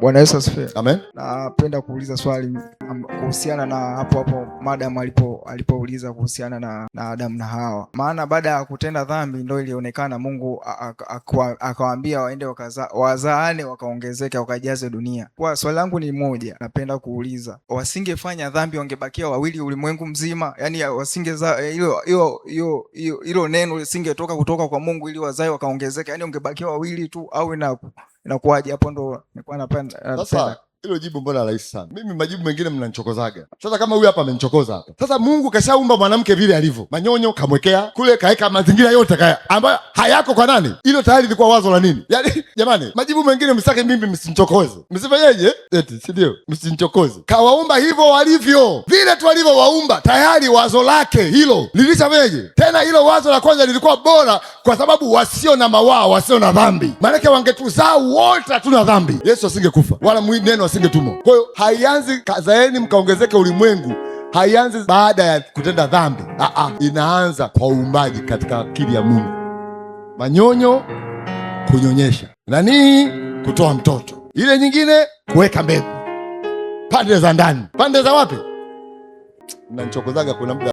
Bwana Yesu asifiwe. Amen. Napenda kuuliza swali kuhusiana na hapo hapo madam alipouliza kuhusiana na Adamu na Hawa. Maana baada ya kutenda dhambi ndo ilionekana Mungu akawaambia waende wazaane wakaongezeke wakajaze dunia. Kwa swali langu ni moja, napenda kuuliza, wasingefanya dhambi wangebakia wawili ulimwengu mzima? Yani wasingeza hilo hilo hilo hilo neno lisingetoka kutoka kwa Mungu ili wazae wakaongezeka, yani wangebakia wawili tu au inakuwaje? Hapo ndo nilikuwa napenda. Sasa hilo jibu mbona rahisi sana. Mimi majibu mengine mnanichokozaga. Sasa kama huyu hapa amenichokoza hapa. Sasa Mungu kashaumba mwanamke vile alivyo. Manyonyo kamwekea kule, kaeka mazingira yote kaya ambayo hayako kwa nani? Hilo tayari lilikuwa wazo la nini? Yaani jamani, majibu mengine msitake mimi msinichokoze. Msifanyeje? Eti, si ndio? Msinichokoze. Kawaumba hivyo walivyo. Vile tu alivyowaumba tayari wazo lake hilo lilishafanyeje? Tena hilo wazo la kwanza lilikuwa bora kwa sababu wasio na mawaa, wasio na dhambi. Maanake wangetuzaa wote hatuna dhambi. Yesu asingekufa wala neno asingetumwa. Kwa hiyo haianzi kazaeni mkaongezeke ulimwengu, haianzi baada ya kutenda dhambi. Aa, inaanza kwa uumbaji katika akili ya Mungu. Manyonyo kunyonyesha, nanii kutoa mtoto, ile nyingine kuweka mbegu, pande za ndani, pande za wapi? Mnanichokozaga kuna muda.